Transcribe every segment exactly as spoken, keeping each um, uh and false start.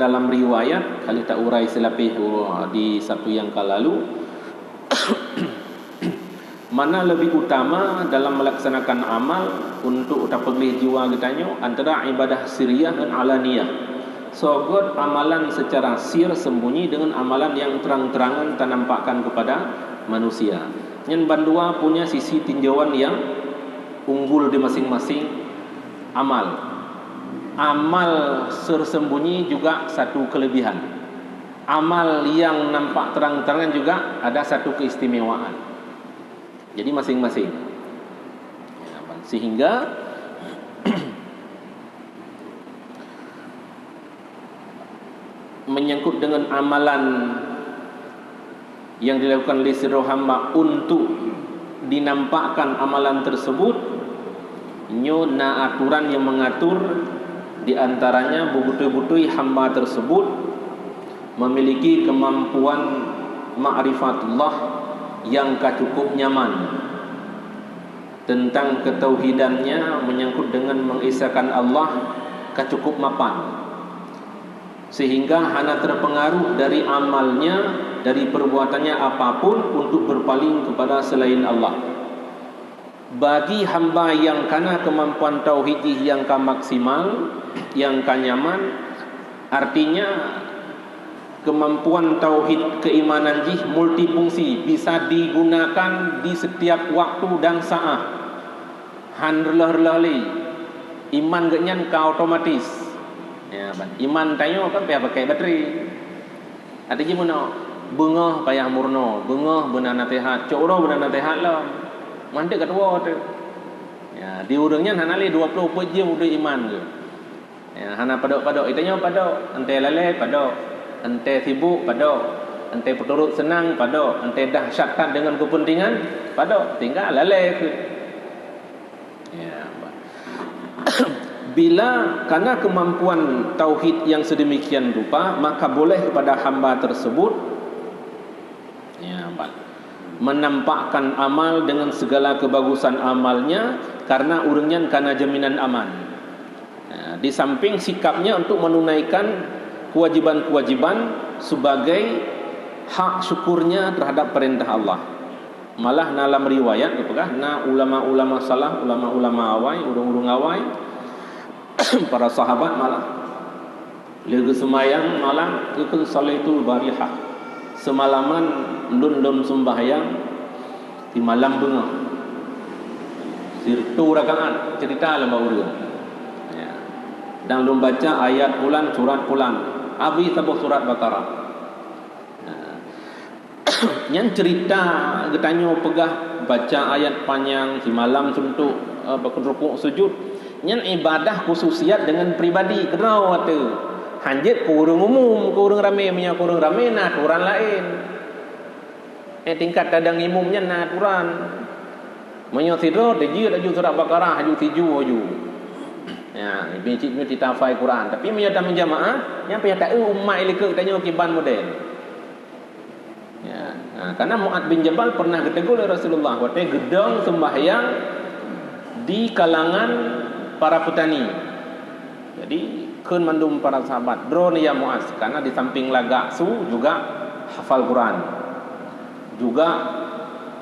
Dalam riwayat, ka lheueh ta urai seulapeh di Sabtu nyang ka lalu, mana lebih utama dalam melaksanakan amal untuk tapeugleh jiwa geutanyoe antara ibadah sirriyah dan alaniyah. Soe göt amalan secara sir sembunyi dengan amalan yang terang-terangan tanampakkan kepada manusia. Nyan bandua punya sisi tinjauan yang unggul di masing-masing amal. Amal tersembunyi juga satu kelebihan. Amal yang nampak terang-terangan juga ada satu keistimewaan. Jadi masing-masing. Ya, sehingga menyangkut dengan amalan yang dilakukan lé sidroe hamba untuk dinampakkan amalan tersebut, nyoe na aturan yang mengatur, di antaranya beutôi-beutôi hamba tersebut memiliki kemampuan ma'rifatullah yang ka cukup nyaman. Tentang ketauhidannya menyangkut dengan mengesakan Allah ka cukup mapan, sehingga hana terpengaruh dari amalnya, dari perbuatannya apapun untuk berpaling kepada selain Allah. Bagi hamba yang kana kemampuan tauhid jih yang ka maksimal, yang ka nyaman, artinya kemampuan tauhid keimanan jih multifungsi, bisa digunakan di setiap waktu dan saat. Han reuloh-reuloh lé. Iman geuh nyan ka otomatis. Ya, ban iman tanyoe kan payah pakai bateri. Ada jih meunoe, beungoh payah meurunoe, beungoh beuna naseuhat, cok uroe beuna naseuhat lom. Mantöng ka tuwoe teuh. Ya, di ureuëng nyan hana lé dua ploh peuet jeuem udeb iman geuh. Ya, hana padok-padok. Geutanyoe padok, entée lalée padok, entée sibuk padok, entée peuturot seunang padok, entée dahsyat that deungon keupeuntengan padok, tinggai lalée kheueh. Ya, bila kana kemampuan tauhid yang sedemikian rupa, maka boleh kepada hamba tersebut, ya, menampakkan amal dengan segala kebagusan amalnya, karena ureuëng nyan kana jaminan aman. Nah, di samping sikapnya untuk menunaikan kewajiban-kewajiban sebagai hak syukurnya terhadap perintah Allah. Malah na lam riwayat geupeugah, na ulama-ulama salaf, ulama-ulama awai, ureuëng-ureuëng awai, para sahabat malah, lé geuseumayang malam, geukheun, "Shalaitul barihah." Seumalaman lôn, lôn seumbahyang di malam beungoh. Sireutoh rakaat, cerita lam ureuëng. Ya. Dan lôn baca ayat pulan, surat pulan. Habis saboh surat Baqarah. Nah, nyan cerita geutanyoe peugah baca ayat panyang, simalam suntuk, eh, bak rukuk sujud. Nyan ibadah khususiat dengan pribadi, keudroe ateueh. Hanjeuet keu ureuëng umum, keu ureuëng ramé, meunyoe keu ureuëng ramé na aturan laén. Eh, tingkat tadang imum nyan na aturan. Meunyoe sidroe teujeuet laju surat Baqarah, laju tiju laju. Ya, ibi cit nyoe titafai Quran. Tapi meunyoe tameujamaah, nyan payah taeu umat ilikot tanyoe kiban model. Ya, ha, karena Mu'ad bin Jabal pernah geutegur lé Rasulullah watée geudong sembahyang di kalangan para petani. Jadi, kheun mandum para sahabat, "Droeneuh ya Mu'az, karena di samping lagak su juga hafal Quran, juga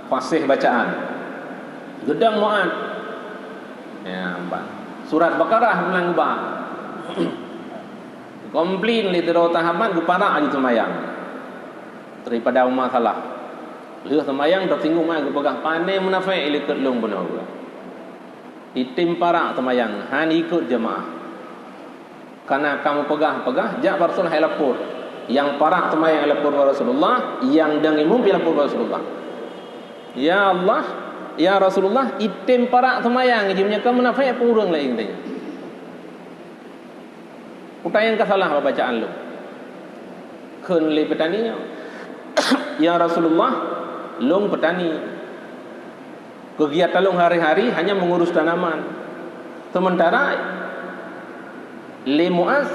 fasih bacaan." Geudong Mu'az. Ya, ba-, surat Baqarah meunan geuba. Komplain lé sidroe sahabat geuparak laju seumayang daripada masalah. Lheueh seumayang teusinggung, geupeugah, "Pane munafék ilikot lôn bunoe." Item parak seumayang, han ikot jamaah. Kana kamoe peugah-peugah, jak bak Rasulullah ilapor. Nyang parak seumayang ilapor bak Rasulullah, nyang dong imum ilapor bak Rasulullah. "Ya Allah, ya Rasulullah, item parak seumayang, jih meunyoe ka munafék peue ureuëng laén," katanya. Peue nyang ka salah bak bacaan lôn? Kheun lé petani nyoe, "Ya Rasulullah, lôn petani. Kegiatan lôn hari-hari hanya mengurus tanaman. Sementara lé Muaz,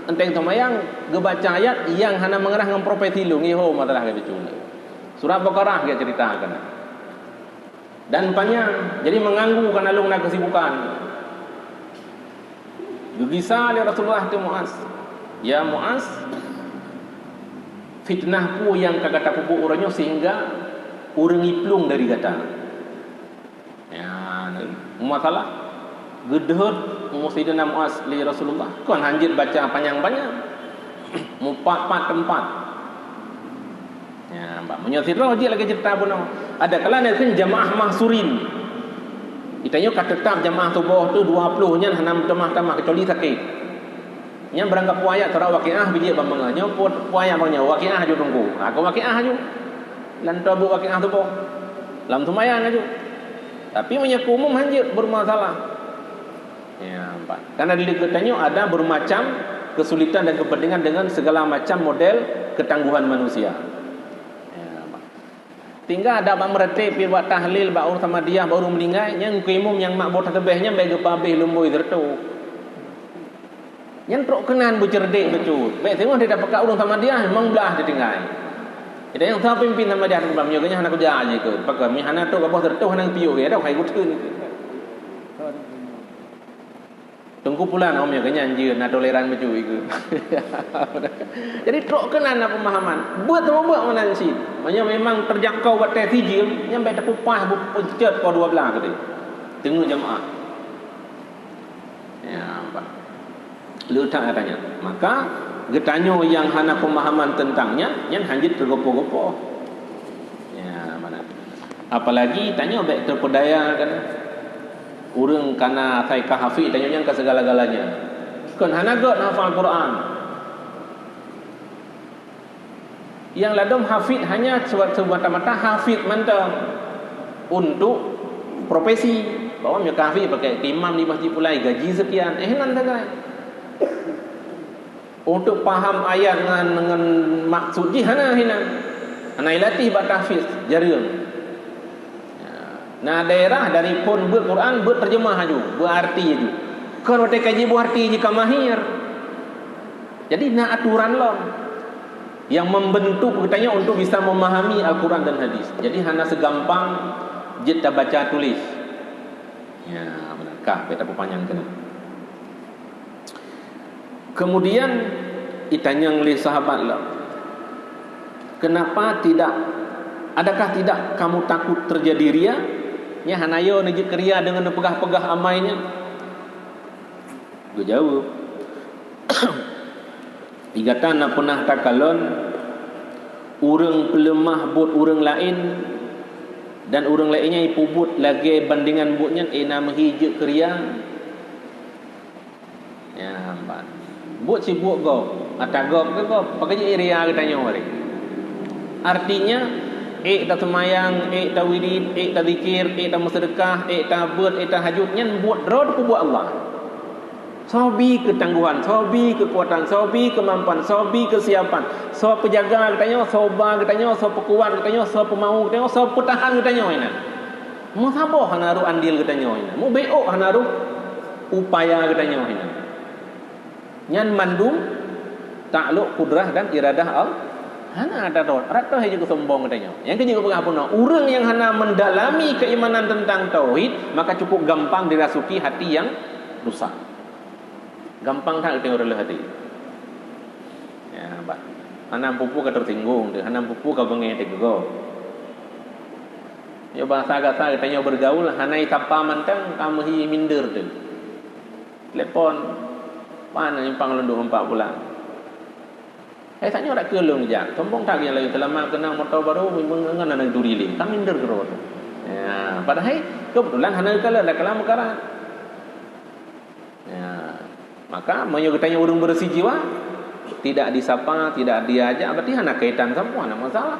enteuk seumayang, geubaca ayat nyang hana meungarah ngon profesi lôn, ngiho masalah geuh." Surat Baqarah geuh cerita keunan. Dan panyang, jadi meunganggu kana lôn na keusibukan. Geugisa lé Rasulullah teuh Muaz. "Ya Muaz, fitnah peue nyang ka gata peubuet uroe nyoe sehingga ureuëng iplueng dari gata?" Ya, masalah geudeuhot Saidina Muaz lé Rasulullah. Kon hanjeuet baca panyang-panyang. Mupat-pat teumpat. Ya, bak meunyoe sidroe jeuet lagée ceurita bunoe. Ada kala na kheun jamaah mahsurin. Geutanyoe ka teutap jamaah tuboh tu dua ploh nyan hana meutamah-tamah kecuali sakét. Nyan beurangkapeue ayat surah Waqiah bijéh ban beungoh. Nyoe pue, pue ayat bang nyoe Waqiah aju tunggu. Ha, kon Waqiah aju. Lam toh buet Waqiah tuboh. Lam seumayang aju. Tapi meunyoe keu umum hanjeuet bermasalah. Ya, nampak. Karena di geutanyoe ada bermacam kesulitan dan kepentingan dengan segala macam model ketangguhan manusia. Ya, nampak. Tinggai ada bak meureuti pi bak tahlil bak ureuëng Samadiyah bak ureuëng meuninggai, nyang keu imum nyang mak boh tasbeh nyan bèk geupabéh lumbôi sireutoh. Nyan trok keunan beuceurdek bacut. Bèk singoh di tapeukat ureuëng Samadiyah limong blaih ditinggai. Kita nyang sa pimpin Samadiyah tu meunyoe geuhnyan hana kuja jih keu. Pakon mi hana trok bak boh sireutoh hana piôh ya dah hai geuteun. Teungku pulan, oh, meunyoe geuhnyan jeuet na toleran bacut keu. Jadi trok keunan na pemahaman. Buet sama buet meunan cit. Meunyoe memang terjangkau watèe sijeuem, nyan bèk tapupah bu-, peucet po dua blaih keudeh. Teungoh jamaah. Ya, nampak. Le that katanya. Maka geutanyoe nyang hana pemahaman tentang nyan, nyan hanjeuet teugopo-gopo. Ya, mana? Apalagi tanyoe bèk teupeudaya kan. Ureuëng kana asai ka hafid tanyoe nyan ka segala-galanya. Kon hana gèt hafal Quran. Nyang ladôm hafid hanya seubat-, semata-mata hafid mantong untuk profesi. Bahwa meunyoe ka hafid pakai imam di masjid pulai gaji sekian, eh nan sagai. Untuk paham ayat ngon, ngon maksud jih hana hinan. Hana ilatih bak tahfiz jareueng. Na daerah dari phon beuet Quran, beuet terjemah aju, beuet arti aju. Kon watèe kaji beuet arti jih ka mahir. Jadi na aturan lom yang membentuk geutanyoe untuk bisa memahami Al-Quran dan hadis. Jadi hana segampang jeuet tabaca tulis. Ya, beuna kah bèk tapeupanyang keunan. Kemudian itanyong lé sahabat lom, "Kenapa tidak, adakah tidak kamu takut terjadi ria?" Nyan hana yo neujeuet keu ria deungon neupeugah-peugah amai nyan. Geujaweueb, "Gata na peunah takalon ureuëng peuleumah buet ureuëng laén, dan ureuëng laén nyan ipeubuet lagèe bandingan buet nyan, eh, na meuhi jeuet keu ria?" Ya, ban. Buet sibuet gob, ata gob keu gob, pakon jeuet ria geutanyoe bareh. Artinya, ék taseumayang, ék tawirid, ék tazikir, ék tameuseudeukah, ék tabeuet, ék tahajud, nyan buet droe teupeubuet Allah. Soe bi keutangguhan, soe bi keukuatan, soe bi keumampuan, soe bi keusiapan, soe peujaga geutanyoe, soe ba geutanyoe, soe peukuat geutanyoe, soe peumawö geutanyoe, soe peutahan geutanyoe inan. Meusaboh hana rôh andil geutanyoe inan. Mubeuôk hana rôh upaya geutanyoe inan. Nyan mandum takluk kudrah dan iradah Allah. Hana ata rot, rot toh jeuet keu sombong geutanyoe. Nyang keujeuet geupeugah bunoe, ureuëng nyang hana mendalami keimanan tentang tauhid, maka cukup gampang dirasuki hati yang rusak. Gampang that geutanyoe reuloh hati. Ya, bah. Hana pupu ka tersinggung teuh, hana pupu ka beungéh teuh geugoe. Nyoe bahasa gasa geutanyoe bergaul, hana isapa mantong ka meuhi minder teuh. Telepon, "Pan simpang lôn duek empat bulan." Hai, tanyoe dak keu lôn jak. Sombong that nyang laén, seulamat keunong moto barô, ngon aneuk duri lé. Ka minder keudroe teuh. Ya, padahai keubeutulan hana geukalon, dak kalam meukarat. Ya. Maka meunyoe geutanyoe ureuëng beureusi jiwa, tidak disapa, tidak diajak, berarti hana kaitan sapeue, hana masalah.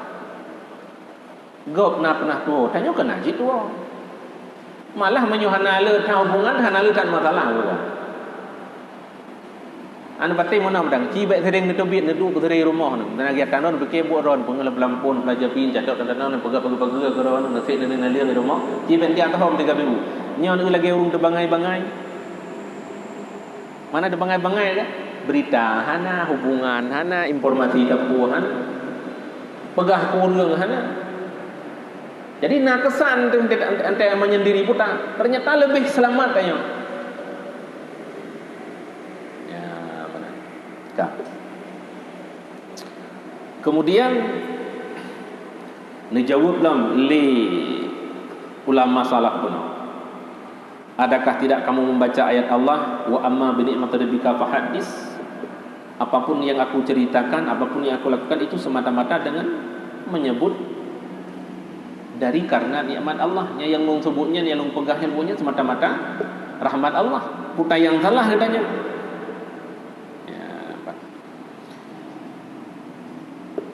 Gob na peunah tuwoe, tanyoe keunan cit tuwoe. Malah meunyoe hana le that hubungan, hana le that masalah geuh. An patéh meunan mudang, ci bèk sering neuteubiet neuduek keu sering rumoh nyoe. Dan lagèe tanon pike buet droe, peungeuleuh lampôh, peulaja pin, catok dan tanon, peugah pageue-pageue keu droe, neusék neuneuk naleueng di rumoh, ci bèk diat tahom tiga minggu. Nyoe lagèe ureuëng teubangai-bangai. Mana teubangai-bangai kan? Berita hana, hubungan hana, informasi sapeue hana, peugah keu ureuëng hana. Jadi na keusan teuh antara menyendiri puta. Ternyata lebih selamat tanyoe. Ya, beuna. Ka. Kemudian neujaweueb lom lé ulama salaf bunoe, "Adakah tidak kamu membaca ayat Allah, 'Wa amma bi ni'mati rabbika fahaddits'? Apapun yang aku ceritakan, apapun yang aku lakukan, itu semata-mata dengan menyebut dari karena nikmat Allah. Nyang lôn sebut nyan, nyang lôn peugah nyan, buet nyan semata-mata rahmat Allah. Peue nyang salah geutanyoe?" Ya, Pak.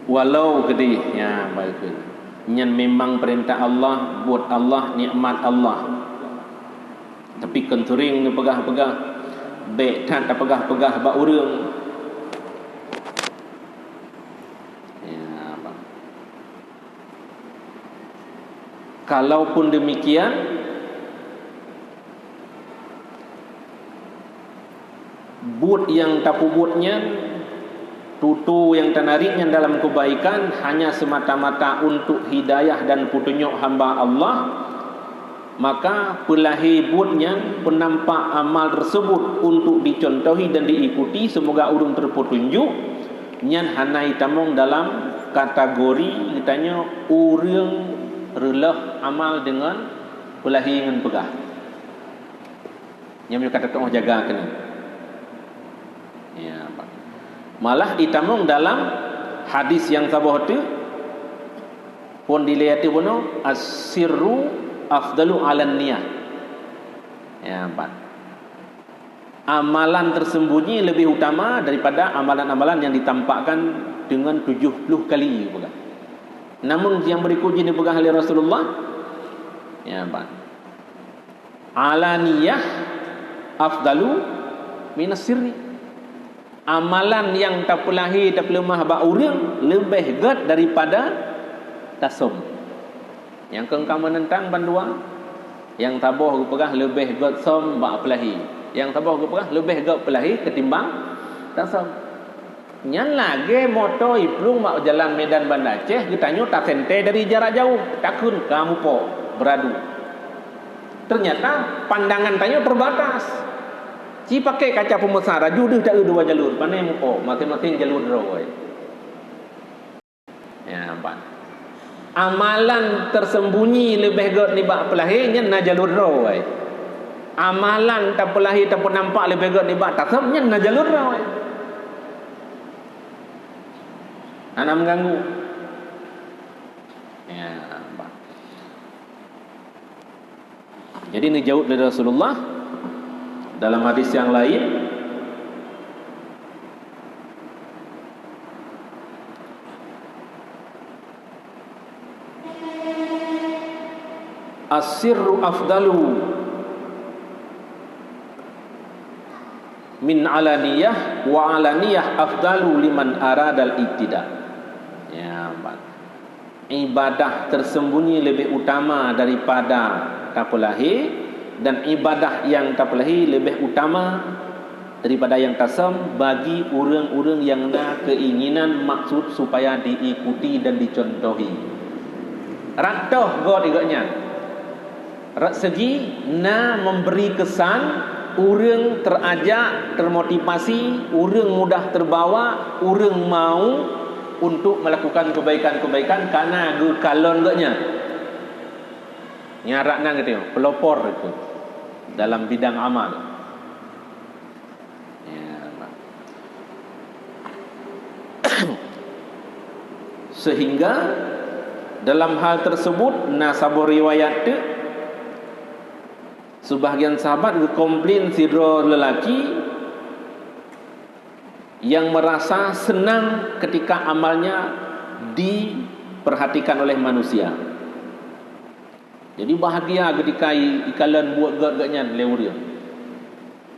Walau geudeh, ya, baik. Nyan memang peurintah Allah, buet Allah, nikmat Allah. Tapi kon seuring neupeugah-peugah, bék that tapeugah-peugah bak ureuëng. Ya, Pak. Kalaupun demikian, buet nyang tapeubuet nyan, tutoe nyang tanarit nyan dalam keubaikan hanya semata-mata untuk hidayah dan peutunyok hamba Allah, maka peulahé buet nyan, peunampak amal tersebut untuk dicontohi dan diikuti, semoga ureuëng terpetunjuk, nyan hana jitamong dalam kategori geutanyoe ureuëng reuloh amal deungon peulahé ngon peugah. Nyan meunyoe ka teutuoh jaga keunoe. Ya, Pak. Malah jitamong dalam hadis nyang saboh teuk, phon dilée ateueh bunoe, "As-sirru afdalu 'alan niyah." Ya, Pak. Amalan tersembunyi lebih utama daripada amalan-amalan yang ditampakkan dengan tujuh puluh kali, peugah. Namun yang berikut ini peugah oleh Rasulullah, ya, Pak. "Alaniyah afdalu minas sirri." Amalan nyang tapeulahé, tapeuleumah bak ureuëng leubeh gét daripada tasöm. Nyang keu ka meunentang bandua, nyang saboh geupeugah leubeh gét söm bak peulahé, nyang saboh geupeugah leubeh gét peulahé ketimbang tasöm. Nyan lagée moto jiplueng bak jalan Medan Banda Aceh, geutanyoe taseuntée dari jarak jauh, takheun ka mupok, beuradu. Ternyata pandangan tanyoe terbatas. Ci pakai kaca peumeusa, laju deuh taeu dua jalur, pane mupok, maséng-maséng jalur droe. Ya, nampak. Amalan tersembunyi leubeh gét nibak peulahé, nyan na jalur droe. Amalan tapeulahé, tapeunampak leubeh gét nibak tasöm, nyan na jalur droe. Hana mengganggu. Ya, nampak. Jadi, neujaweueb lé Rasulullah dalam hadis nyang laén, "As-sirru afdalu min alaniyah, wa alaniyah afdalu liman aradal ibtida." Ya, nampak. Ibadah tersembunyi lebih utama daripada tapeulahé, dan ibadah nyang tapeulahé lebih utama daripada nyang tasöm bagi ureuëng-ureuëng nyang na keinginan, maksud supaya diikuti dan dicontohi. Ratoh gét igoe nyan. Rot segi na memberi kesan ureuëng terajak, termotivasi, ureuëng mudah terbawa, ureuëng mau untuk melakukan kebaikan-kebaikan karena geukalon geuh nyan. Nyan rak nan geutanyoe pelopor itu dalam bidang amal. Ya, nah. Sehingga dalam hal tersebut, na saboh riwayat teuk, sebahagian sahabat geukomplain sidroe lelaki yang merasa senang ketika amalnya diperhatikan oleh manusia. Jadi, bahagia ketika i-, ikalon buet gét-gét nyan lé ureuëng.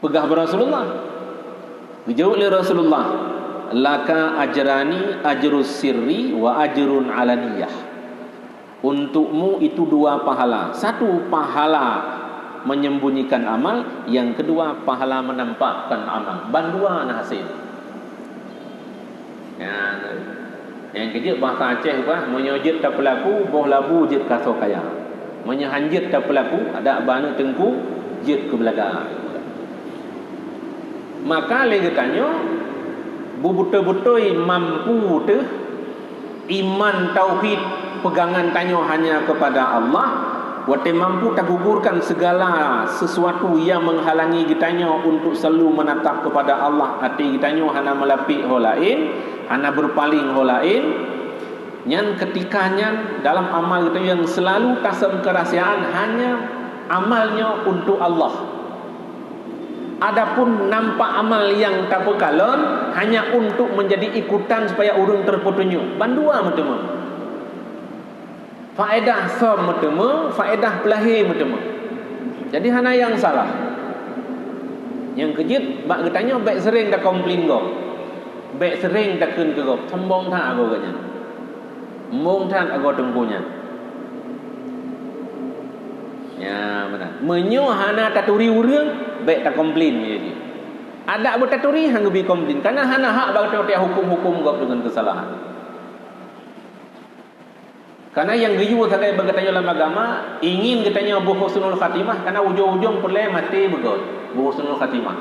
Peugah bak Rasulullah. Geujaweueb lé Rasulullah, "Laka ajrani, ajrus sirri wa ajrun alaniyah." Untukmu itu dua pahala. Satu pahala menyembunyikan amal, yang kedua pahala menampakkan amal. Bandua na hasé. Nyan, nyang keujeuet bahasa Aceh bah, meunyoe jeuet tapeulaku, boh labu jeuet kasoe kaya. Meunyoe han jeuet tapeulaku, adak bak aneuk teungku, jeuet keu beulaga. Maka lé geutanyoe, beubeutôi-beutôi mampu teuh Iman tauhid, peugangan tanyoe hanya kepada Allah, watée mampu tagugurkan segala sesuatu yang menghalangi geutanyoe untuk selalu menatap kepada Allah, até geutanyoe hana meulapék ho laén, hana berpaling ho laén, nyan ketika nyan dalam amal geutanyoe yang selalu tasam kerahsiaan hanya amal nyoe untuk Allah. Adapun nampak amal nyang tapeukalon hanya untuk menjadi ikutan supaya ureuëng terpeutunyok. Bandua meuteumé. Faedah som meuteumé, faedah peulahé meuteumé. Jadi hana nyang salah. Nyang keujeuet bak geutanyoe bék seuréng takomplain gob. Bék seuréng takheun keu gob, sombong that agoe geuh nyan. Sombong that agoe teungku nyan. Ya, meunan. Meunyoe hana taturi ureuëng, bék takomplain, ya ji. Adak beutaturi han geubi komplain, karena hana hak bak geutanyoe tahuköm-huköm gob deungon keusalahan. Karena nyang geuyue sagai bak geutanyoe lam agama, ingin geutanyoe beuhusnul khatimah, karena ujong-ujong peureulée maté beugét, beuhusnul khatimah.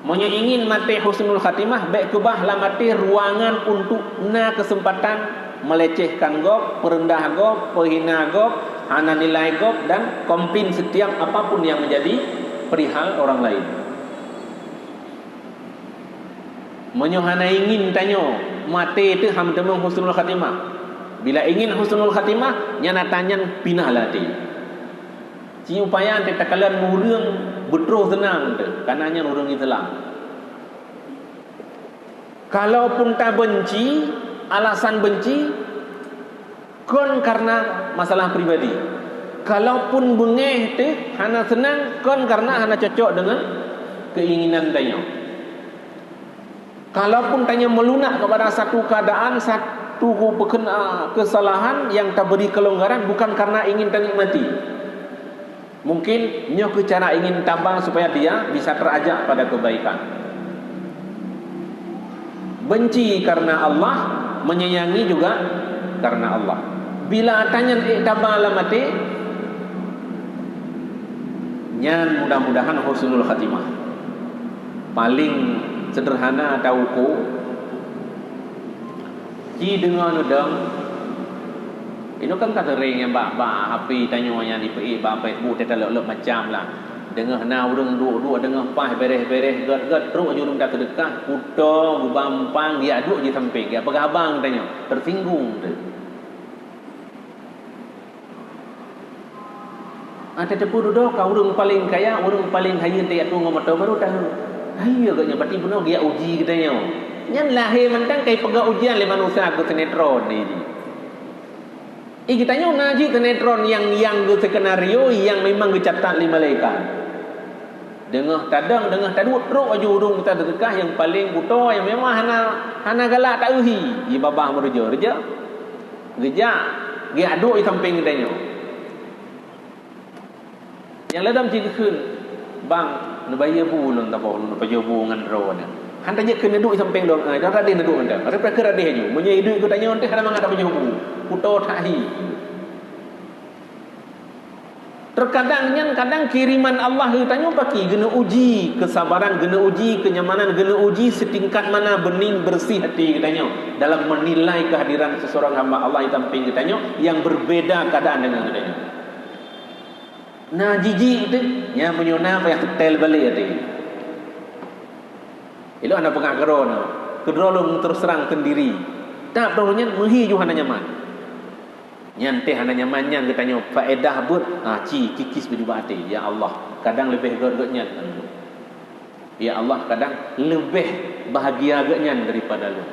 Meunyoe ingin maté husnul khatimah, bék keubah lam até ruangan untuk na keuseumpatan meulecehkan gob, peureundah gob, peuhina gob, hana nilai gob, dan komplain setiap apapun yang menjadi perihal orang lain. Meunyoe hana ingin tanyoe maté teuh han meuteumé husnul khatimah. Bila ingin husnul khatimah, nyan ata nyan pinah lam até. Ci upaya teuh takalon ureuëng beutroh seunang teuh, karena nyan ureuëng Islam. Kalaupun tabenci, alasan benci kon karena masalah pribadi. Kalaupun beungéh teuh hana seunang, kon karena hana cocok deungon keinginan tanyoe. Kalaupun tanyoe meulunak kepada satu keadaan, satu peukeuna-, kesalahan yang taberi kelonggaran bukan karena ingin tanikmati. Mungkin nyoe keuh cara ingin tabang supaya dia bisa terajak pada kebaikan. Benci karena Allah, menyayangi juga karena Allah. Bila ata nyan ék tabang lam até, nyan mudah-mudahan husnul khatimah. Paling sederhana tauko, ci deungoe neudong, inoe kan ka seuréng nyang bak, bak H P tanyoe nyang jipeuék bak Facebook teutalok-lok macam lah. Deungoe na ureuëng duek-duek, deungoe paih beréh-beréh, gét-gét trok aju ureuëng ka seudeukah, kuto, geubampang, geujak duek jisampéng, geujak peugah haba ngon tanyoe, teusinggung teuh. Ata teupeu dudoe ka ureuëng paleng kaya, ureuëng paleng hayeue teuh atu ngon moto baru tahu. Hayeue geuh nyan berarti bunoe geujak uji geutanyoe. Nyan lahé mantong ka jipeugah ujian lé manusia keu sinetron nyoe. Ih, geutanyoe na jih sinetron nyang, nyang geuskenario nyang memang geucatat lé malaikat. Deungoe tadong, deungoe taduek trok aju ureuëng meuta teukeukah nyang paleng kuto nyang memang hana, hana galak taeuhi. Jibabah meureuja-reuja. Geujak, geujak duek di sampéng geutanyoe. Nyang ladom jih geukheun, "Bang, neubayeue bu lôn saboh lôn pajoh bu ngon droeneuh." Han tajak keu neuduek sampéng lôn, eh, dan radeh neuduek ngon droe. Padahai keu radeh aju. Meunyoe iduek geutanyoe teuh hana mangat tapajoh bu. Kuto that hi. Terkadang nyan kadang kiriman Allah geutanyoe baki geuneu uji kesabaran, geuneu uji kenyamanan, geuneu uji setingkat mana bening bersih hati geutanyoe dalam menilai kehadiran seseorang hamba Allah di sampéng geutanyoe yang berbeda keadaan dengan geutanyoe. Na jijik teuh, nyan meunyoe na payah teutel balek até. Ilôn hana peugah keudroe na, keudroe lôn terus terang sendiri. Tapi droe nyan meuhi ju hana nyaman. Nyan teuh hana nyaman nyan geutanyoe faedah beuet, ha, ci kikis bak até. Ya Allah, kadang leubeh gét-gét nyan. Ya Allah, kadang leubeh bahagia geuh nyan daripada lôn.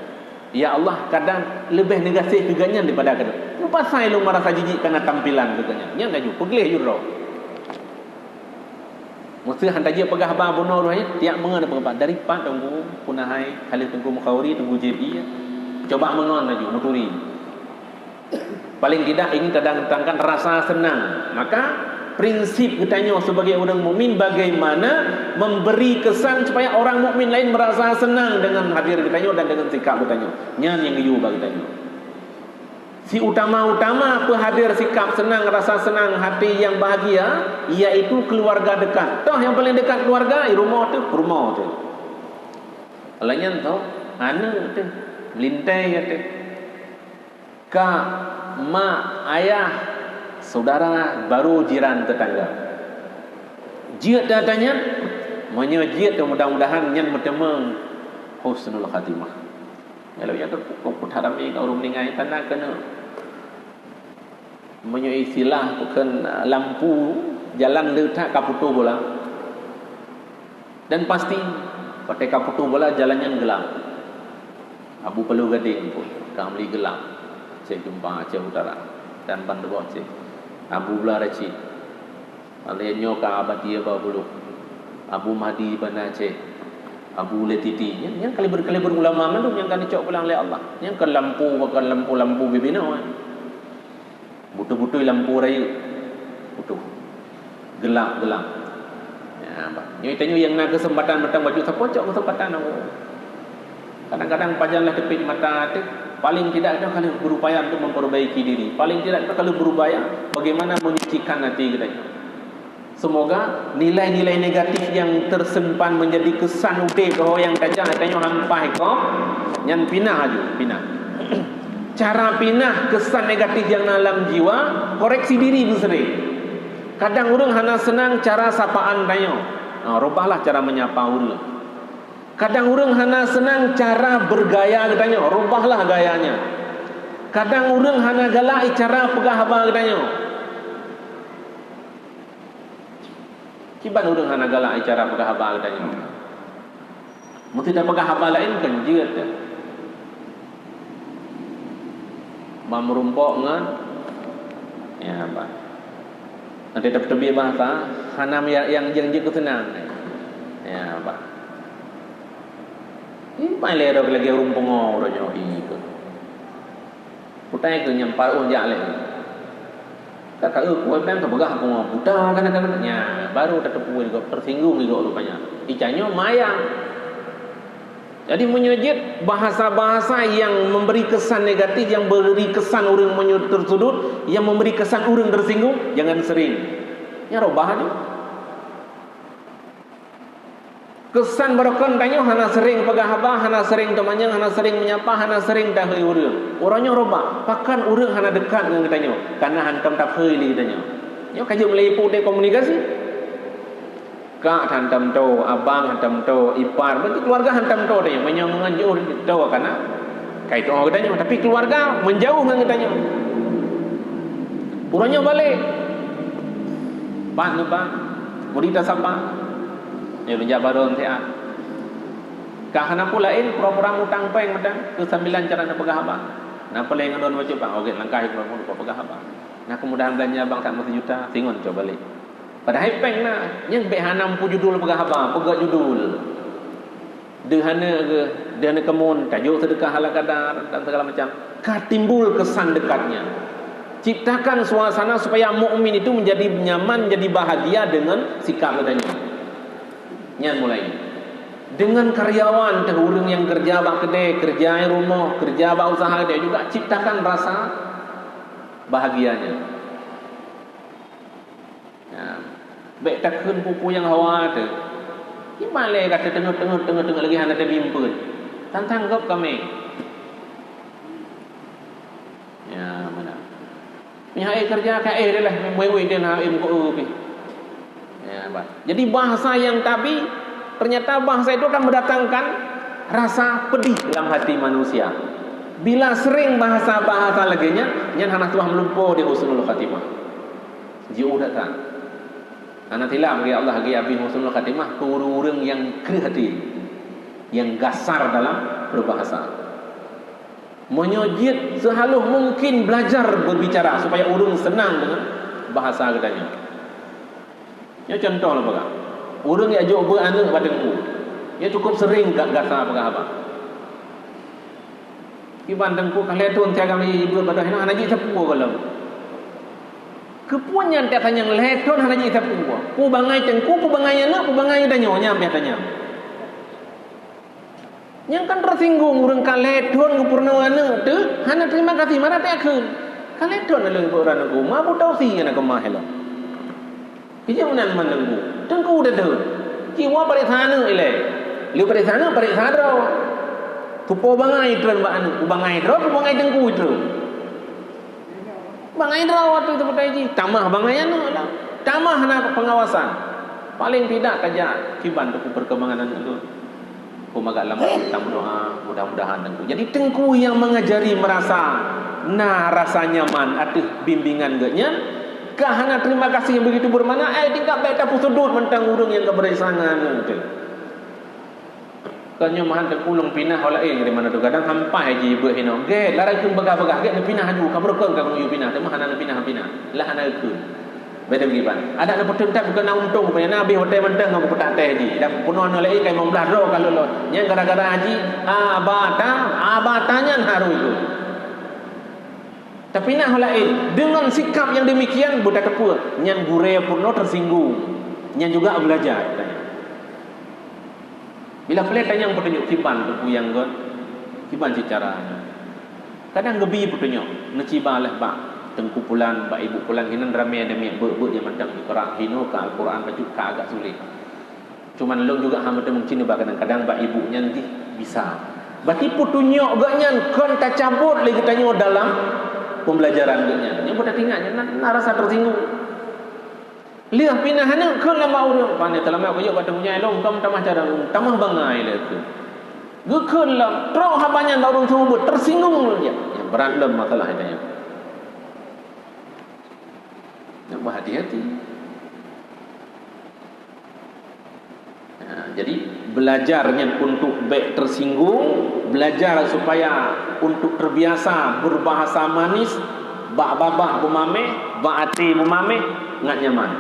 Ya Allah, kadang leubeh neugaséh keu geuh nyan daripada keu lôn. Meupasai lôn meurasa jijik kana tampilan keu geuh nyan. Nyan laju peugleh ju droe. Meuseuh han tajak peugah haba bunoe roh nyan, tiak meungon peugah haba. Dari pat Teungku Punahai, ka lheueh Teungku Mukhauri, Teungku J B, ya. Coba meungon laju, meuturi. Paling tidak ingin tadatangkan rasa senang. Maka prinsip geutanyoe sebagai ureuëng mukmin bagaimana memberi kesan supaya orang mukmin lain merasa senang dengan hadir geutanyoe dan dengan sikap geutanyoe. Nyan nyang geuyue bak geutanyoe. Si utama-utama peuhadir sikap senang, rasa senang hati yang bahagia, yaitu keluarga dekat. Toh nyang paling dekat keluarga, i rumoh teuh, rumoh teuh. Alah nyan toh, aneuk teuh, meulintée teuh. Kak, mak, ayah, saudara, baru jiran tetangga. Jeuet that nyan, meunyoe jeuet, mudah-mudahan nyan meuteumé husnul khatimah. Kalau nyang teupukok pun haram ka ureuëng meuninggai tanda keuneuk. Meunyoe istilah bukan, uh, lampu jalan le that ka putôh bola. Dan pasti, watée ka putôh bola jalan nyan gelap. Abu Palu Gadeng pun ka meuli gelap. Cek jumpa Aceh Utara dan bandua Aceh. Abu Bla Racid. Alai nyoe ka Abatia Babuluk. Abu Mahdi Banda Aceh. Abu Letiti. Nyan, nyan kaliber-kaliber ulama mandum nyang ka neucok pulang lé Allah. Nyan kan lampu, bukan lampu-lampu bibinoe. Beutôi-beutôi lampu rayeuk. Beutôi. Gelap-gelap. Ya, bah. Nyoe tanyoe nyang na keuseumpatan mantong bacut sapo cok keuseumpatan. Kadang-kadang pajan lah teupit mata teuh, paling tidak kita kali berupaya untuk memperbaiki diri. Paling tidak kita kali berupaya bagaimana menyucikan hati kita. Semoga nilai-nilai negatif yang tersimpan menjadi kesan udeb roh nyang tajak tanyoe hampai kok, nyan pinah aju, pinah. Cara pinah kesan negatif nyang na lam jiwa, koreksi diri beuseri. Kadang ureuëng hana seunang cara sapaan tanyoe. Ha, rubahlah cara menyapa ureuëng. Kadang ureuëng hana seunang cara bergaya geutanyoe, rubahlah gayanya. Kadang ureuëng hana galak cara peugah haba geutanyoe. Kiban ureuëng hana galak cara peugah haba geutanyoe. Meusti tapeugah haba laén kan jeuet. Ban meurumpok ngon, ya, bah. Nanti teupeubi bahasa, hana nyang, nyang jeuet keu seunang. Ya, bah. Iban lé droe lagée ureuëng pungo uroe nyoe hi keu. Putai keu nyang paruh jak lé. Ka ka eu kuat dan ka peugah pungo buta kana-kana. Nya, baru tateupeue gob, tersinggung gob rupanya. Ica nyoe mayang. Jadi meunyoe jeuet bahasa-bahasa yang memberi kesan negatif, yang beri kesan ureuëng meunyoe tersudut, yang memberi kesan ureuëng tersinggung, jangan sering. Nya rubah aja. Kesan barokon tanyoe hana sering peugah haba, hana sering teumanyong, hana sering menyapa, hana sering tahei ureuëng. Uroe nyoe rubah, pakon ureuëng hana dekat ngon geutanyoe, karena hantom tahei lé geutanyoe. Nyoe ka jeuet meuliput deh komunikasi. Kak hantom toe, abang hantom toe, ipar, bagi keluarga hantom toe deh. Meunyoe ngon jauh toe kana, ka itu'oh geutanyoe, tapi keluarga menjauh ngon geutanyoe. Uroe nyoe balek. Pat neuba, mudi tasapa. Nyoe lunjak baron siat. Ka hana peue laén, pura-pura mutang péng mantong, keu sambilan cara neupeugah haba. Na peulée ngon lôn bacut bang, ogét langkah pura-pura peugah haba. Na keumudahan beulanja bang that meusijuta, singon coe balek. Padahai péng na, nyang bék hana meupeue judul peugah haba, peugah judul. Deuh hana geuh, deuh hana keumon, tajok seudeukah ala kadar dan segala macam. Ka timbul kesan dekatnya. Ciptakan suasana supaya mukmin itu menjadi nyaman, menjadi bahagia dengan sikap geutanyoe. Nyan mulai. Dengan karyawan teuh ureuëng nyang keureuja bak keudée, keureuja rumoh, keureuja bak usaha geutanyoe juga ciptakan rasa bahagianya. Ya. Bék takheun peue-peue nyang hawa teuh. Iban lé gata teungoh-teungoh, teungoh-teungoh lagée hana teubimbéng. Tantang gob kamé. Ya, mana? Nyoe hai keureuja ka éh lé lah, meuwéh-wéh deh na im ko pih. Ya, bah. Jadi bahasa yang tabi, ternyata bahasa itu akan mendatangkan rasa pedih dalam hati manusia. Bila sering bahasa-bahasa lagée nyan, nyan hana tuah meulumpo di husnul khatimah. Jiôh that-that. Hana tilak bagi Allah lagi abih husnul khatimah keu ureuëng-ureuëng nyang kreueh até, nyang gasar dalam berbahasa. Meunyoe jeuet seuhaloh mungkin belajar berbicara supaya ureuëng seunang deungon bahasa geutanyoe. Nyoe contoh lôn peugah. Ureuëng jak jok beuet aneuëk bak teungku. Nyoe cukup sering ga-, gasa peugah haba. Kiban teungku ka lhée thon siagam ié beuet bak droe hana jeuet sapeue gohlom. Keupeue nyan that tanyong lhée thon hana jeuet sapeue? Peue bangai teungku, peue bangai aneuëk, peue bangai tanyoe nyang pih tanyong. Nyang kan tersinggung ureuëng ka lhée thon geupeurunoe aneuëk teuh hana terima kasih, mara teuh kheun. Ka lhée thon lôn beuet aneuëk ku, ma butau si aneuëk keumah ilong. Kijeuet meunan man teungku. Teungku teuh. Jiwoe pareksa aneuëk ilée. Lheueh pareksa aneuëk, pareksa droe. Tupo bangai treun bak aneuëk, peue bangai droe, peue bangai teungku treun. Bangai droe watèe teupeutai jih, tamah bangai aneuk lah. Tamah na pengawasan. Paling tidak tajak kiban teungku perkembangan aneuk lôn. Peue agak lambat tameudoa, mudah-mudahan teungku. Jadi teungku nyang mengajari merasa na rasa nyaman ateueh bimbingan geuh nyan, ka hana terima kasih yang begitu bermakna, eh, tingkat bèk tapeusudut mantong ureueng nyang ka beurasa ngon aneuk teuh. Kon nyoe meuhan teungku lôn pinah ho laén di mana tu, kadang hampai jih beuet hinoe. Gét, lara keuh beugah-beugah, gét neupinah aju, ka beureukan ka geuyue pinah, teuma hana neupinah-pinah. Lah hana keuh. Beda bagi ban. Adak neupeuteun that bukan na untông, bukan na habéh watèe mantong ngon buku tak teh jih. Dan peunoh nyoe laén ka limong blaih droe ka lôn lôn. Nyan gara-gara jih, abata, abata nyan harus ikôt. Tapi na ho laén, dengan sikap yang demikian, beutateupeue, nyan gurèe peunoh tersinggung. Nyan juga belajar. Bila peulét tanyong peutunyok kiban teungku nyang gét, kiban cit cara nyan. Kadang geubi peutunyok, neuciba lé bak teungku pulan, bak ibu pulan, hinan ramé aneuk miet beuet-beuet nyang mantong Iqra, hinoe ka Al-Quran bacut ka agak sulet. Cuman lôn juga hana meuteumèe cit ba kadang-kadang bak ibu nyan jih bisa. Berarti peutunyok geuh nyan kon tacabot lé geutanyoe dalam pembelajaran geuh nyan. Nyang beutateuingat nyan na, na rasa tersinggung. Lheueh pinah aneuk kheun lam bak ureueng, pane teulama kuyok bak teungku nyan lom, kam tamah cara lom, tamah bangai lé kheun. Geukheun lom, trok haba nyan bak ureueng seumeubeuet, tersinggung lom nyan. Nyan brat lom masalah nyan. Nyan, berhati-hati. Nah, jadi belajar nyan untuk bèk tersinggung, belajar supaya untuk terbiasa berbahasa manis, bak babah beumameh, bak até beumameh, ngat nyaman.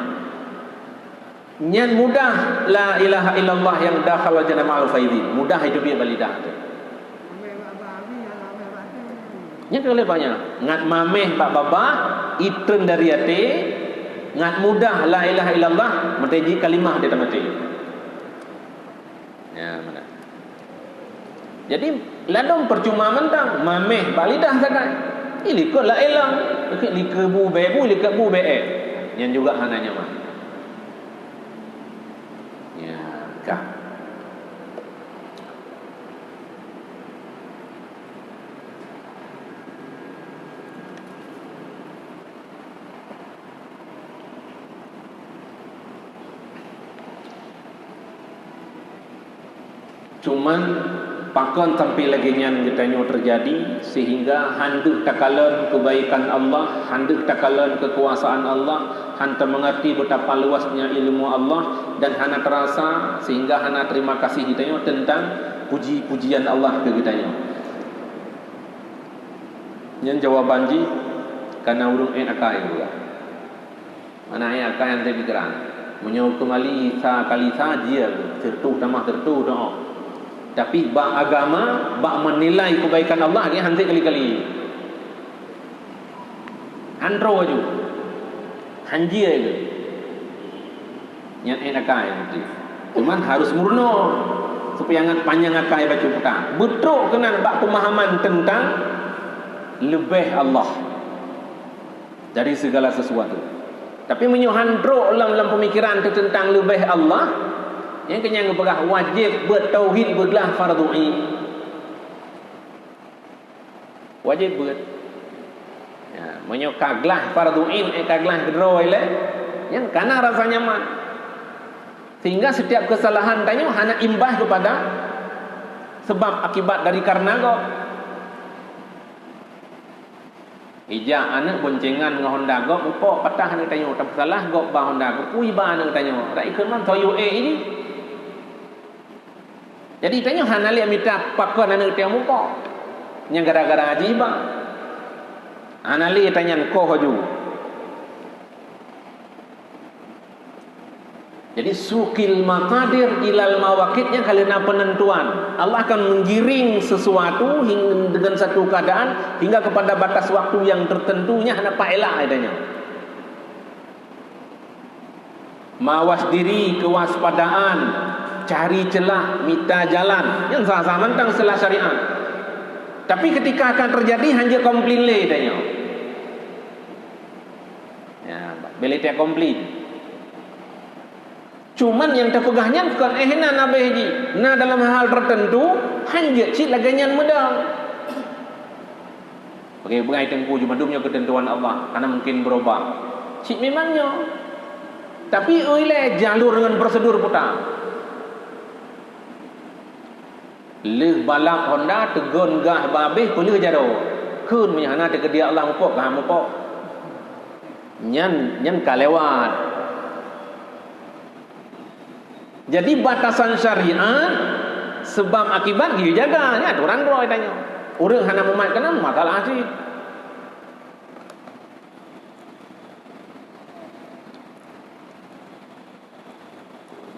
Nyan mudah la ilaha illallah nyang dakhala jannah ma'al faizin. Mudah itu biet bak lidah tu. Nyan keuh leubeh nyan. Ngat mameh bak babah, itreun dari até, ngat mudah la ilaha illallah, meuteujih kalimah di tamaté. Ya, mana? Jadi, ladôm percuma mantong, mameh bak lidah sagai. Ilikot la ilang, likot bu bèe bu, likot bu bèe. Nyan juga hana nyaman. Ya, ka. Cuman, pakon sampai lagèe nyan geutanyoe teujadi, sehingga han deuh takalon keubaikan Allah, han deuh takalon keukuasaan Allah, han tameungerti betapa luasnya ilmu Allah, dan hana teurasa, sehingga hana terima kasih geutanyoe teuntang puji-pujian Allah keu geutanyoe. Nyan jawaban jih, kareuna ureueng ét akai juga. Mana ayat ka nyang teupikiran. Meunyoe keumali sa kali sa jeuet, sireutoh tamah sireutoh doa. Tapi bak agama, bak meunilai keubaikan Allah, dia hanté kali-kali. Han troh aju. Han jeuet. Nyan ét akai nanti. Cuman harus meurunoe supaya ngat panyang akai bacut peugah. Beutrok keunan bak pemahaman tentang leubeh Allah dari segala sesuatu. Tapi meunyoe han trok lam, lam pemikiran teu tentang leubeh Allah, nyang keu nyang geupeugah wajéb beuet tauhid beuglah fardhu ain. Wajéb beuet. Ya, meunyoe ka glah fardhu ain, eh, ka glah keudroe lé, nyan kana rasa nyaman. Sehingga setiap kesalahan tanyoe hana imbas kepada sebab akibat dari karena gob. Ija aneuk boncengan ngon honda gob, mupok patah aneuk tanyoe, tapeusalah gob ba honda, geupui ba aneuk tanyoe. Rak ikheun man soyue ék ini. Jadi tanyoe hana lé mita pakon aneuk tanyoe mupok. Nyang gara-gara jih ba. Hana lé tanyan koh aju. Jadi, suqil maqadir ilal mawaqit nyan ka lheueh na penentuan. Allah akan menggiring sesuatu hing-, dengan satu keadaan hingga kepada batas waktu yang tertentu nyan hana paélah adanya. Mawas diri, kewaspadaan, cari celah, mita jalan. Nyan sah-sah mantong selah syariat. Tapi ketika akan terjadi, hana komplain lé tanyoe. Ya, bèk lé takomplain. Cuman nyang tapeugah nyan kon éh na nabeh jih. Na dalam hal tertentu, han jeuet cit lagèe nyan meudong. Lagèe peugah Teungku, jih mandum nyoe keuteuntuan Allah, hana mungken beurubah. Cit memang nyoe. Tapi ilèe jalur ngon prosedur puta. Lheueh balap Honda, teugon gas babeh, peulheueh jaroe. Kheun meunyo hana teukeudi Allah mupok, ka mupok. Nyan, nyan ka lewat. Jadi batasan syariat, sebab akibat geujaga, nyan aturan droe tanyoe. Ureueng hana mumat keunan, masalah cit.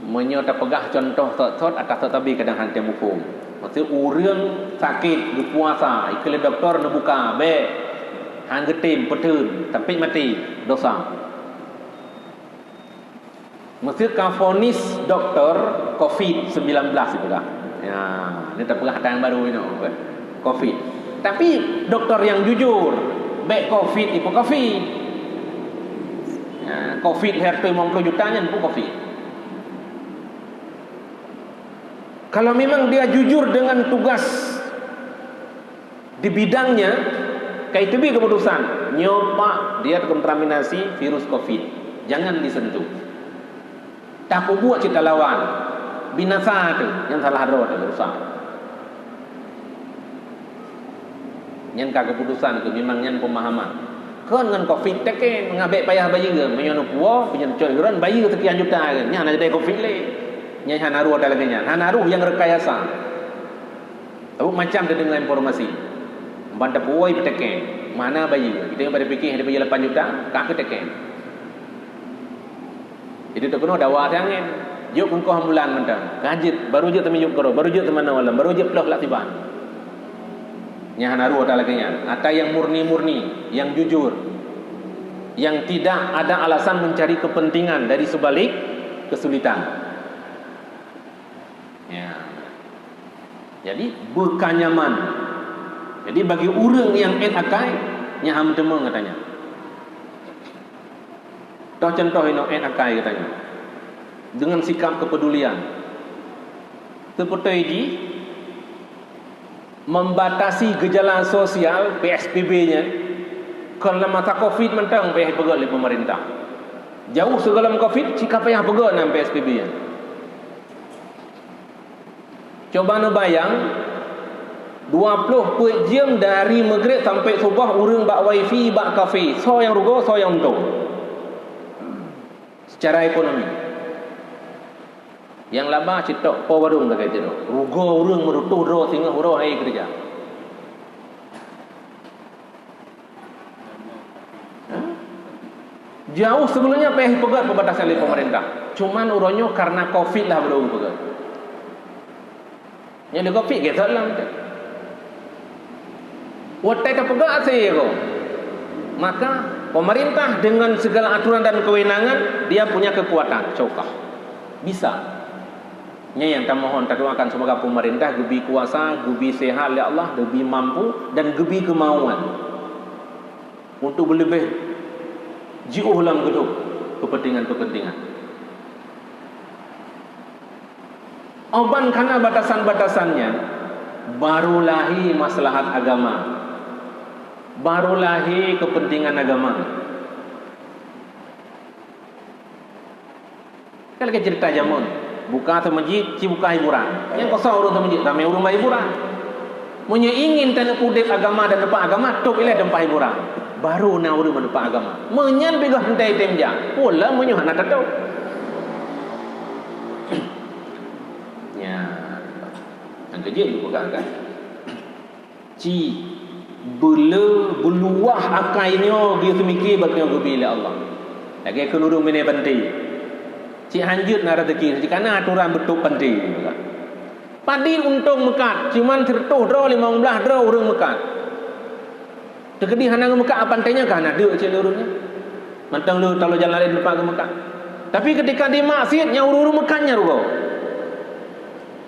Meunyoe tapeugah cuntoh thot-thot, ata thot tabi kadang hana muphom. Maksud ureueng sakét geupuasa, ikheun lé dokto neubuka, bèk, han geutem, peuteun, sampai maté, dosa. Meuseu ka vonis dokto covid sembilan belas ipeugah. Ya, ni tapeugah ata nyang barô inoe, covid. Tapi dokto nyang jujur, bèk covid ipeu covid. Ya, covid hareuta limong ploh juta nyan pun covid. Kalau memang dia jujur dengan tugas di bidangnya, ka iteubiet keuputusan, nyoe pak dia terkontaminasi virus covid, jangan disentuh. Tapeubuet cit talawan, binasa teuh, nyan salah droe teuh, rusak. Nyan ka keuputusan keuh, memang nyan peumahaman. Kon ngon covid teken, ngon bèk payah bayeue, meunyoe neupuwoe, meunyoe neucot hiuron, bayeue sekian juta, nyan hana jadi covid lé. Nyan hana roh ata lagèe nyan, hana roh nyang rekayasa. Saboh macam tadeungoe informasi. Ban tapeuwoe peutekeng, mana bayeue? Kita nyang pada pikir ada bayeue lapan juta, ka peutekeng. Jadi takeunoe dawa teuh angén. Jok keukoh bulan mantong. Ka jeuet, baru jeuet teumiyueb keudroe, baru jeuet teumanoe lom, baru jeuet ploh lak tiban. Nyang hana roh ata lagèe nyan. Ata nyang murni-murni, nyang jujur, yang tidak ada alasan mencari kepentingan dari sebalik kesulitan. Ya. Jadi, beukanyaman. Jadi, bagi ureueng nyang ét akai, nyan han meuteumé geutanyoe. Toh contoh inoe ét akai geutanyoe. Dengan sikap kepedulian. Teupeutoi jih, membatasi gejala sosial P S B B nyan, kon lam masa covid mantong payah peugöt lé pemerintah. Jauh sigohlom covid, cit ka payah peugöt nan P S B B nyan. Cuba neubayang, dua ploh peuet jeuem dari Maghrib sampai Suboh ureueng bak wifi, bak kafe. Soe nyang rugoe, soe nyang untông? Secara ekonomi. Nyang laba cit tok po warong lagèe nyan. Rugoe ureueng meurutoh droe singoh uroe hai keureuja. Jauh sebelumnya payah peugöt pembatasan lé pemerintah. Cuman uroe nyoe karena covid lah baru peugöt. Nyang di covid gét that lam tu. Watèe tapeugöt asai ko. Maka pemerintah dengan segala aturan dan kewenangan, dia punya kekuatan, cokah. Bisa. Nyan nyang tamohon, tadoakan semoga pemerintah geubi kuasa, geubi sehat lé Allah, geubi mampu dan geubi kemauan untuk beuleubeh jiôh lam geudôk keupeuntingan-keupeuntingan. Óh ban ka na batasan-batasan nyan, baru lahé maslahat agama, baru lahé keupeuntingan agama. Kan lagèe ceurita jameun, buka seumeujid, ci buka hiburan. Nyang kosong ureueng seumeujid, ramé ureueng bak hiburan. Meunyoe ingin taneuk udép agama dan teumpat agama, tôb ilèe teumpat hiburan. Baru na ureueng meuteumpat agama. Meunyan pigaih hentei tem jak. Ulôn meunyoe hana tatôb. Nya. Nyang keujeuet geupeugah kan. Ci beuleu beuluwah akai nyoe geuseumiké bak nyoe geubi lé Allah. Lagèe kheun ureueng binéh panté. Cit hanjeuet na raseuki, cit kana aturan beutôb panté. Padit untông meukat, cuman sireutôh droe, limong blaih droe ureueng meukat. Teukeudi hana geumeukat, panté nyan ka hana deuk cit lé ureueng nyan. Mantong lé talo jalan laén teumpat geumeukat. Tapi keutika di maksiet nyan ureueng-ureueng meukat nyan rugoe.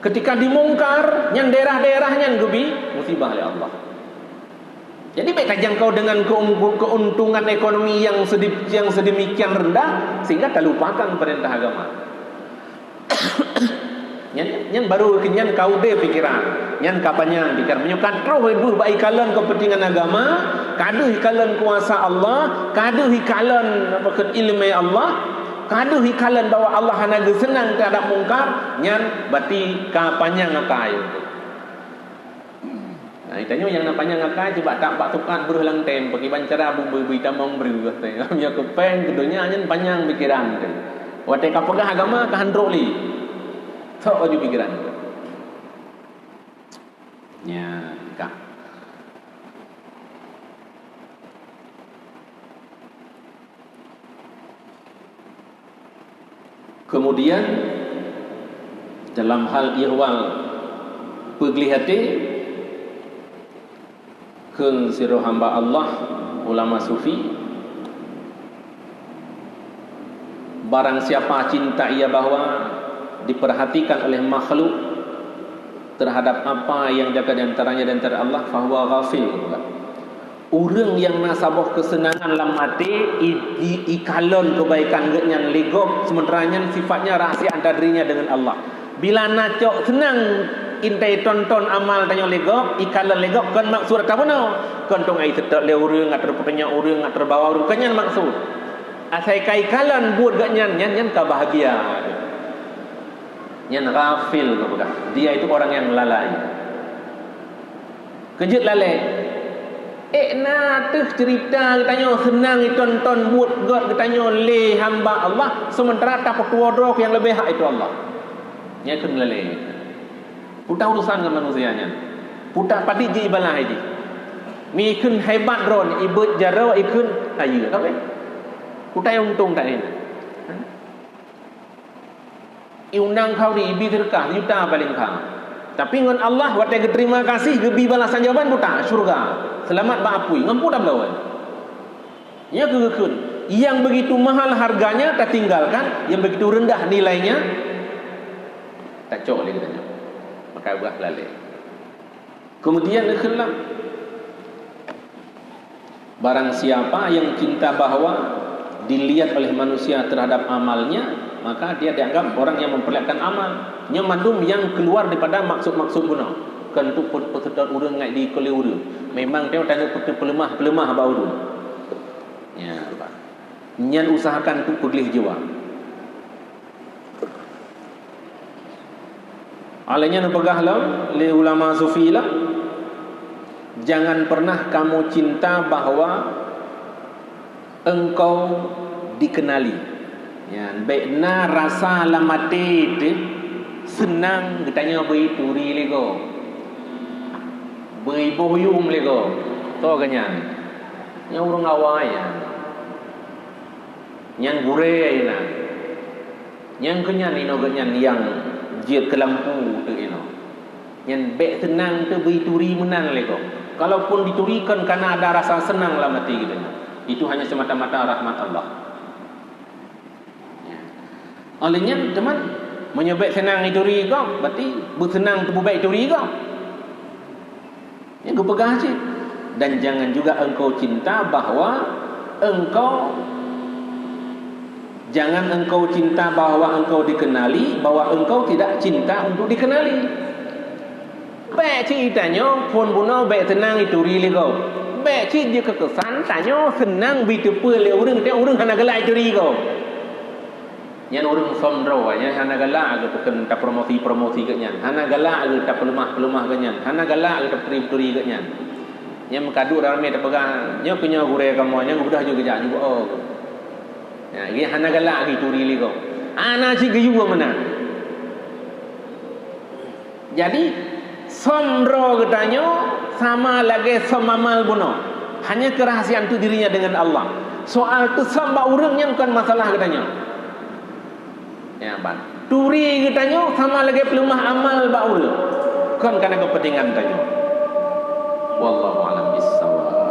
Keutika di mungkar nyan daerah-daerah nyan geubi musibah lé Allah. Jadi bèk tajangkau dengan keung-, keuntungan ekonomi yang sedi-, yang sedemikian rendah sehingga talupakan perintah agama. Nyan, nyan baru nyan ka udép pikiran. Nyan ka panyang pikiran. Meunyoe ka troh beuh bak ikalon kepentingan agama, Ka deuh ikalon kuasa Allah, ka deuh ikalon, apa, keu ileumèe Allah, ka deuh ikalon bahwa Allah hana geuseunang teuhadap mungkar, nyan berarti ka panyang akai. Nah, tanyoe nyang na panyang akai, cuba tak bak tukat breuh lam tem, pakriban cara bubui-bui tamong breuh, teuh. Meunyoe keu péng, keu donya nyan panyang pikeran teuh. Watèe ka peugah agama, ka han trôk lé. Sok laju pikeran teuh. Nyan ka. Kemudian, dalam hal ihwal peugleh até, kheun sidroe hamba Allah, ulama sufi, barang siapa cinta ia bahwa diperhatikan oleh makhluk terhadap apa yang dekat di antaranya dan antara Allah, fahuwa ghafil. Ureuëng nyang na saboh keuseunangan lam até, i-, i-, ikalon keubaikan geuh nyan lé gob, seumeuntara nyan sifatnya rahsia antara dirinya dengan Allah. Bila na cok seunang intée tonton amal tanyoe lé gob, ikalon lé gob, kon maksud ata bunoe. Kon teuh ai seutôt lé ureuëng, atau peutunyok ureuëng, atau bawa ureuëng, kon nyan maksud. Asai ka ikalon buet geuh nyan, nyan, nyan ka bahagia. Nyan ghafil geupeugah. Dia itu orang yang lalai. Keujeuet lalée. Ék na teuh ceurita geutanyoe seunang itonton buet gét geutanyoe lé hamba Allah, seumeuntara tapeutuwoe droe nyang leubeh hak itu Allah. Nyan kheun lalée. Peue ta urusan ngon manusia nyan. Peue ta padit jih ibalah jih. Mi kheun hebat droe, ibeuet jaroe, ikheun ayeue, ka beh. Peue ta untông ta nyan. Iundang kha di ibi seudeukah, juta paléng kha. Tapi ngon Allah, watée geuterima kasih, geubi balasan jawaban buta, syurga. Seulamat bak apui, ngon peue tabloe. Nyan keuh geukheun, yang begitu mahal harganya tatinggalkan, yang begitu rendah nilainya tacok lé geutanyoe. Maka ubah lalée. Kemudian ikhlak. Barang siapa yang cinta bahwa dilihat oleh manusia terhadap amalnya, maka dia dianggap orang yang memperlihatkan amal. Nyoe mandum yang keluar daripada maksud-maksud bunoe. Kon untuk pe-, peuseutôt ureuëng ngai di keu lé ureuëng. Memang teuh tanyoe peuteupeuleumah-peuleumah bak ureuëng. Ya, Pak. Nyan usahakan untuk peugleh jiwa. Alai nyan neupeugah lom lé ulama sufi lah, "Jangan pernah kamu cinta bahwa engkau dikenali." Nyan, bék na rasa lam até teuh seunang geutanyoe beu ituri lé gob, beu iboh yuem lé gob. Toh geuhnyan? Nyan ureuëng awai nyan. Nyan gurée inan. Nyang keu nyan inoe geuhnyan nyang jeuet keu lampu teuh inoe. Nyan bék seunang teuh beu ituri meunan lé gob. Kalaupun dituri kon kana ada rasa seunang lam até geutanyoe. Itu hanya semata-mata rahmat Allah. Ya. Oleh nyan, teuma, meunyoe bék seunang ituri gob, berarti beuseunang teuh beu bék ituri gob. Nyan geupeugah cit, "Dan jangan juga engkau cinta bahwa engkau, jangan engkau cinta bahwa engkau dikenali, bahwa engkau tidak cinta untuk dikenali." Bék cit tanyoe phon bunoe bék seunang ituri lé gob. Bék cit jeuet keu keusan tanyoe seunang beu iteupeue lé ureuëng, teuh ureuëng hana galak ituri gob. Nyan ureuëng som droe, nyan hana galak geuh peukheun tapromosi-promosi geuhnyan, hana galak geuh tapeuleumah-peuleumah geuhnyan, hana galak geuh tapeuteuri-teuri geuhnyan. Nyan meukaduek ramé tapeugah, "Nyoe keu nyoe gurée kamoe, nyan geubeudôh jeuet geujak jubeuet." Ya, geuh hana galak geuh ituri lé gob. Hana cit geuyue meunan. Jadi, som droe geutanyoe sama lagée som amal bunoe. Hanya keurahasiaan untuk dirinya dengan Allah. Soal teusom bak ureuëng nyan kon masalah geutanyoe. Ya, ban. Turi geutanyoe sama lagée peuleumah amal bak ureuëng. Kon kana keupeuntengan tanyoe. Wallahu a'lam bissawab.